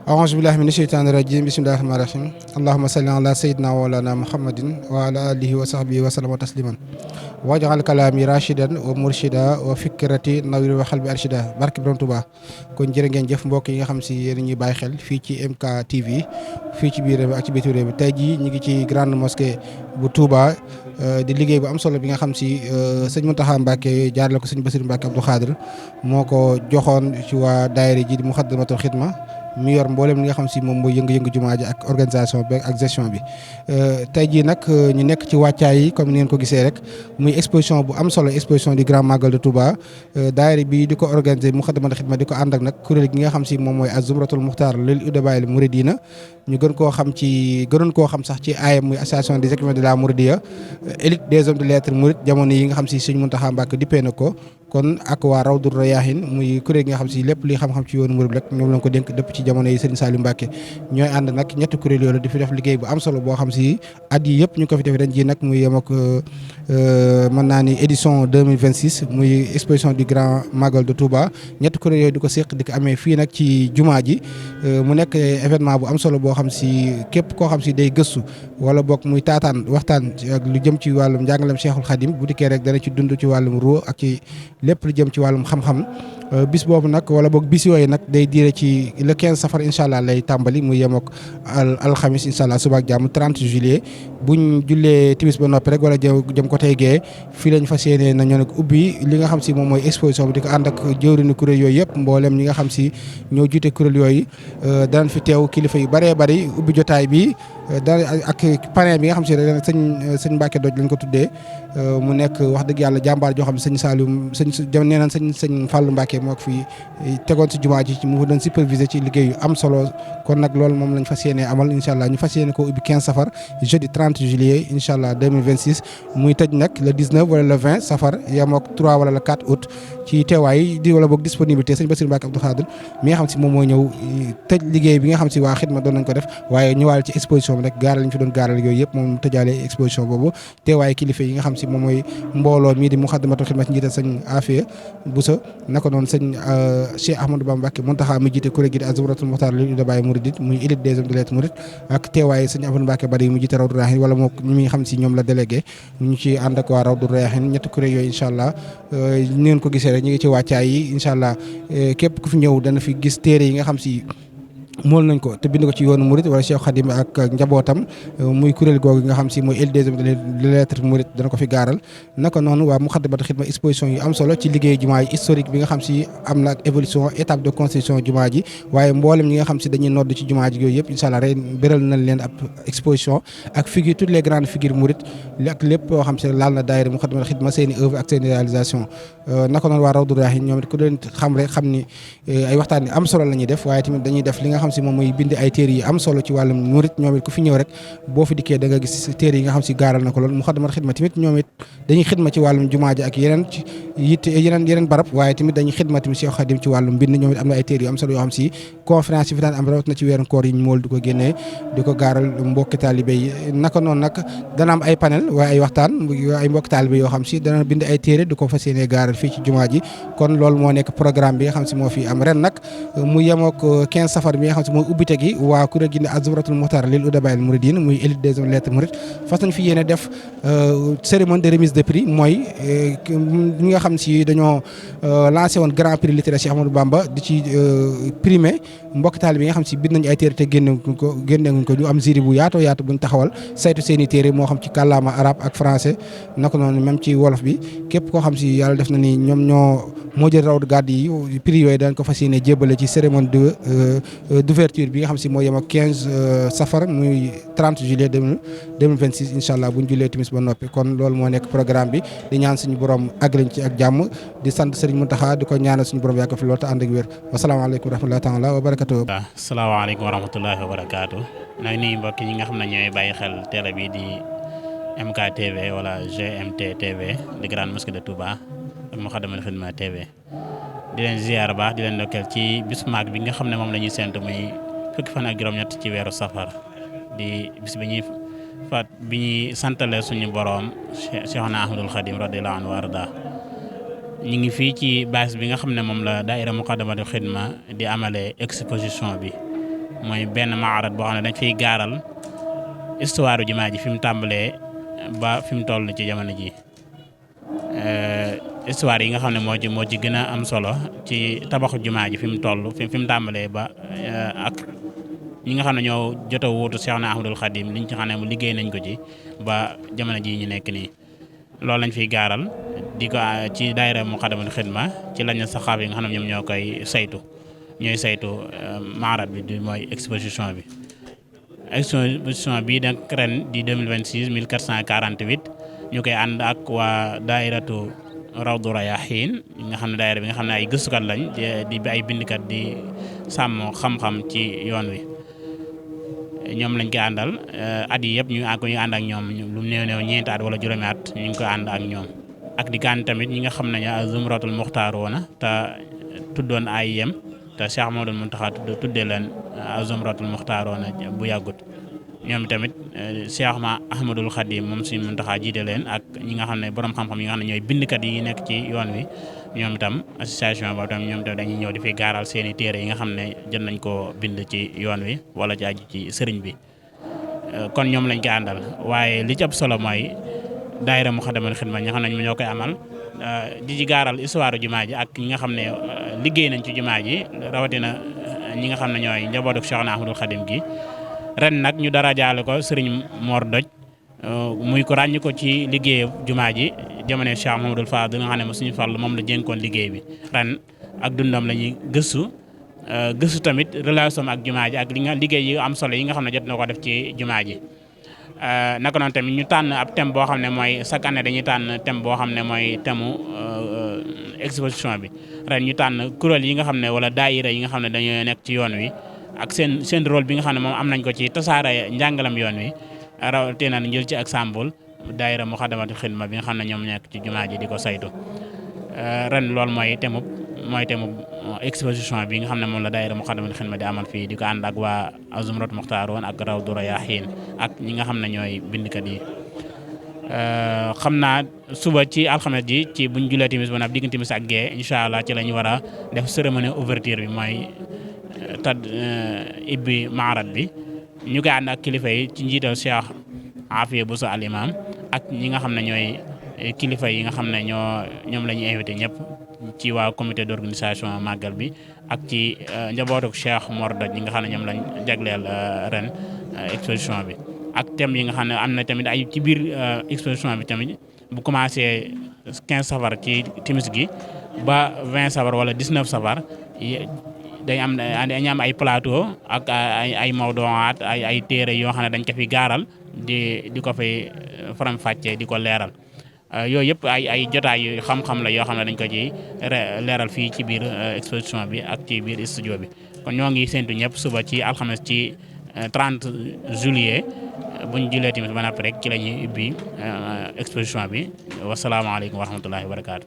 أعوذ بالله من الشيطان الرجيم بسم الله الرحمن الرحيم اللهم صل على سيدنا ومولانا محمد وعلى آله وصحبه وسلم تسليما واجعل كلامي راشدا ومرشدا وفكرتي نوير وقلبي أرشدا barke Borom Touba kon jërë ngeen jëf mbokk yi nga xam si yéen ñuy bàyyi xel fii ci MK TV fii ci biir réew mi ak ci biir réew mi tey jii ñu ngi ci grande mosquée bu Touba di liggéey bu am solo bi nga xam si sëñ Mountakha Mbacké jaarale ko sëñ Bassirou Mbacké Abdou Khadre moo ko joxoon ci waa daayira ji di Moukhaddamatoul Khidma mi yor mboolem li nga xam si moom mooy yëngu-yëngu jumaa ji ak organisation bi ak gestion bi tey jii nag ñu nekk ci wàccaay yi comme ni ngeen ko gisee rek muy exposition bu am solo exposition du Grand Magal de Touba daayira bi di ko organiser Moukhaddamatoul Khidma di ko ànd ak nag kuréel gi nga xam si moom mooy Az-Zumratul Mukhtar lil Udabaa'il Mouridina ñu gënoon koo xam sax ci AM muy association des écrivains de la Mouridiyya élite des hommes de lettres mourides jamono yi nga xam si Sëñ Mountakha Mbacké dippee na ko kon ak waa Rawdu Rayaahin muy kuréel gi nga xam si lépp li xam-xam ci yoonu murid rek ñoom lañ ko dénk dëpp ci jamono yi Serigne Saliou Mbacké ñooy ànd nag ñetti kuréel yooyu di fi def liggéey bu am solo boo xam si at yi yëpp ñu ko fi def ren ji nag muy yem ak mën naa ni édition 2026 muy exposition du Grand Magal de Touba ñetti kuréel yooyu di ko séq di ko amee fii nag ci jumaa ji mu nekk événement bu am solo boo xam si képp koo xam si day gëstu wala bokk muy taataan waxtaan ak lu jëm ci wàllum njàngalem Cheikhul Khadim bu dikkee rek dana ci dund ci wàllum ruux ak ci lépp lu jëm ci wàllum xam-xam bis boobu nag wala boog bis yooyu nag day diire ci le 15 safar incha allah lay tàmbali muy yem ak alxamis incha allah suba ak jàmm 30 juillet buñ jullee timis ba noppi rek wala jëm ko tey gee fii lañ fas yéenee na ñoo nag ubbi li nga xam si moom mooy exposition bi di ko ànd ak jëwriñu kuréel yooyu yëpp mboolem ñi nga xam si ñoo jiite kuréel yooyu danañ fi teew kilifa yu bëree bëri ubbi jotaay bi dana ak panel bi nga xam si rek sëñ Mbacké Dodj lañ ko tuddee mu nekk wax dëgg yàlla jàmbaar joo xam ne sëñ Saliou nee nañ sëñ Fallou Mbacké moo ko fi tegoon si jumaa ji mu doon superviser ci liggéey yu am solo kon nag loolu moom lañ fas yéenee amal incha allah ñu fas yéene ko ubbi 15 safar jeudi 30 juillet incha allah 2026 muy tëj nag le 19 wala le 20 safar yem ak 3 wala le 4 août ci teewaay di wala boog disponibilité sëñ Bassirou Mbacké Abdou Khadre mi nga xam si moom mooy ñëw tëj liggéey bi nga xam si waa xidma doon nañ ko def waaye ñëwaale ci exposition bi nag gaaral lañ fi doon gaaral yooyu yëpp moom tëjaale exposition boobu teewaay kilifa yi nga xam si moom mooy mbooloo mii di Moukhaddamatoul Khidma ci njiital sëñ Afia Boussa naka noonu sëñ Cheikh Ahmadou Bamba Mbacké Mountakha mi jiite kuréel gi di Az-Zumratul Mukhtar lil Udabaa'il Mouridina muy élite des hommes de lettres mourides ak teewaay sëñ Ahmadou Mbacké Bari mu jiite Rawdu Rayaahin wala moo ñi nga xam si ñoom la délégué ñu ci ànd ak waa Rawdu Rayaahin ñetti kuréel yooyu incha allah ñu ngeen ko gisee rek ñu ngi ci wàccaay yi incha allah képp ku fi ñëw dana fi gis téere yi nga xam si mool nañ ko te bind ko ci yoonu Mouride wala Cheikh Khadim ak njabootam muy kuréel googu nga xam si mooy élite des hommes de lettres mourides dana ko fi gaaral naka noonu waa Moukhaddamatoul Khidma exposition yu am solo ci liggéey jumaa ji historique bi nga xam si am na ak évolution étape de construction jumaa ji waaye mboolem ñi nga xam si dañuy nodd ci jumaa ji yooyu yëpp incha allah ren béral nañ leen ab exposition ak figure toutes les grandes figures mourides ak lépp yoo xam si laal na daayira Moukhaddamatoul Khidma seen i œuvre ak seen i réalisation naka noonu waa Rawdu Rayaahin ñoom it ku leen xam rek xam ni ay waxtaan yi am solo la ñuy def waaye tamit dañuy def li nga xam si moom mooy bind ay téere yi am solo ci wàllum murit ñoom it ku fi ñëw rek boo fi dikkee da nga gis téere yi nga xam si gaaral na ko lool Moukhaddamatoul Khidma tamit ñoom it dañuy xidma ci wàllum jumaa ji ak yeneen barab waaye tamit dañuy xidma tamit Cheikh Khadim ci wàllum bind ñoom it am na ay téere yu am solo yoo xam si conférence yi fi daan am rawat na ci weeru koor yi ñu mool di ko génnee di ko gaaral mbokki taalibe yi naka noonu nag dana am ay panel waaye ay waxtaan ay mbokki taalibe yoo xam si dana bind ay téere di ko fas yéene gaaral fii ci jumaa ji kon loolu moo nekk programme bi nga xam si moo fi am ren nag mu yemook 15 safar bi nga xam si mooy ubbite gi waa kuréel gi ne Az-Zumratul Mukhtar lil Udabaa'il Mouridina muy élite des hommes de lettres mourides fas nañ fi yéene def cérémonie de remise de prix mooy ñi nga xam si dañoo lancé woon grand prix littéraire Cheikh Ahmadou Bamba di ci primé mbokk taalibe yi nga xam si bind nañu ay téere te génneewuñ ko ñu am jury bu yaatoo yaatu buñ taxawal saytu seen i téere moo xam ci kàllaama arabe ak français naka noonu même ci wolof bi képp koo xam si yàlla def na ni ñoom moo jël raw gàdd yi prix yooyu dañ ko fas yéene jébbale ci cérémonie d'ouverture bi nga xam si moo yem ak 15 safar muy 30 juillet 2026 incha allah bu ñu jullee timis ba noppi kon loolu moo nekk programme bi di ñaan suñu borom àggaliñ ci ak jàmm di sant Serigne Mountakha di ko ñaanal suñu borom yàgg fi loolu te ànd ak wér wasalaamaaleykum wa rahmatullahi taala wa barakatuh. waaw asalaamaaleykum wa rahmatullahi wa barakaatu. maa ngi nuyu mbokk ñi nga xam ne ñooy bàyyi xel télé bi di MK TV wala GMT TV di Grande Mosquée de Touba ak Moukhaddamatoul Khidma TV di leen ziar baax di leen ndokkeel ci bis maag bi nga xam ne moom la ñuy séntu muy fukki fan ak juróom-ñett ci weeru safar di bis bi ñuy santale suñu boroom Cheikhna Ahmadul Khadim radiyallahu anhu wa arda ñu ngi fii ci base bi nga xam ne moom la daayira Moukhaddamatoul Khidma di amale exposition bi mooy benn maarat boo xam ne dañ fiy gaaral histoire jumaa ji fi mu tàmbalee ba fi mu toll ci jamono ji histoire yi nga xam ne moo ci gën a am solo ci tabaxu jumaa ji fi mu toll fi mu tàmbalee ba ak ñi nga xam ne ñoo jot a wuutu Cheikhna Ahmadul Khadim liñ ci xam ne mu liggéey nañ ko ci ba jamono ji ñu nekk nii loolu lañ fiy gaaral di ko ci daayira Muqaddamatul Xidma ci lañ saxaaf yi nga xam ne ñoom ñoo koy saytu ñooy saytu maarat bi di mooy exposition bi bii nag ren di 2026 1448 ñu koy ànd ak waa daayiratu Rawdu Rayaahiin nga xam ne daayira bi nga xam ne ay gëstukat lañ di ay bindkat di sàmm xam-xam ci yoon wi ñoom lañ koy àndal at yi yëpp ñu ànd ak ñoom lu néew ñeenti at wala juróomi at ñu ngi koy ànd ak ñoom ak di kaan tamit ñi nga xam ne Zumratul Muxtaaroona te tuddoon AIM te Cheikh Mouhamadoul Mountakha tuddee leen Zumratul Muxtaaroona bu yàggut ñoom tamit Cheikh Ahmadul Khadim moom suñu Mountakha jiite leen ak ñi nga xam ne borom xam-xam yi nga xam ne ñooy bindkat yi nekk ci yoon wi ñoom itam association boobu tam ñoom itam dañuy ñëw di fi gaaral seeni téere yi nga xam ne jot nañ koo bind ci yoon wi wala ci aju ci sëriñ bi kon ñoom lañ ko àndal waaye li ci ëpp solo mooy daayira Muqaddamatul Xidma ñi nga xam ne ñoo koy amal di ci gaaral histoire jumaa ji ak ñi nga xam ne liggéey nañ ci jumaa ji rawatina ñi nga xam ne ñooy njabootu Cheikhna Ahmadul Khadim gi ren nag ñu dara jaale ko sëriñ Mor Doj muy ko ràññ ko ci liggéeyu jumaa ji jamono Cheikh Mouhamadoul Fadil nga xam ne suñu Fall moom la jénkoon liggéey bi ren ak dundam la ñuy gëstu tamit relation ak jumaa ji ak li nga liggéey yi am solo yi nga xam ne jot na ko def ci jumaa ji naka noonu tamit ñu tànn ab thème boo xam ne mooy chaque année dañuy tànn thème boo xam ne mooy thème exposition bi ren ñu tànn kuréel yi nga xam ne wala daayira yi nga xam ne dañoo nekk ci yoon wi ak seen rôle bi nga xam ne moom am nañ ko ci tasaare njàngalam yoon wi rawatina jël ci exemple daayira Muqaddamatul Xidma bi nga xam ne ñoom nekk ci jumaa ji di ko saytu ren loolu mooy thème exposition bi nga xam ne moom la daayira Muqaddamatul Xidma di amal fii di ko ànd ak waa Zumratul Muxtaaroona ak Rawdu Rayaahiin ak ñi nga xam ne ñooy bindkat yi xam naa suba ci alxames ji ci buñ julee timis ba nag diggante timis ak gee incha allah ci la ñu war a def cérémonie ouverture bi mooy ibbi maarat bi ñu koy ànd ak kilifa yi ci njiital Cheikh Afiya Bousso al imam ak ñi nga xam ne ñooy kilifa yi nga xam ne ñoom la ñuy invité ñëpp ci waa comité d'organisation màggal bi ak ci njabootu Cheikh Mor Doj ñi nga xam ne ñoom lañ jagleel ren exposition bi ak thème yi nga xam ne am na tamit ay ci biir exposition bi tamit bu commencé 15 safar ci timis gi ba 20 safar wala 19 safar dañu am ay plateau ak ay mawduwaat ay téere yoo xam ne dañ ko fi gaaral di ko fay faram-fàccee di ko leeral yooyu yëpp ay jotaay yu xam-xam la yoo xam ne dañ ko ci leeral fii ci biir exposition bi ak ci biir studio bi kon ñoo ngi séntu ñëpp suba ci alxames ci 30 juillet buñ julee tamit ba noppi rek ci la ñuy ubbi exposition bi wasalaamaaleykum wa rahmatullahi wa barakaatu.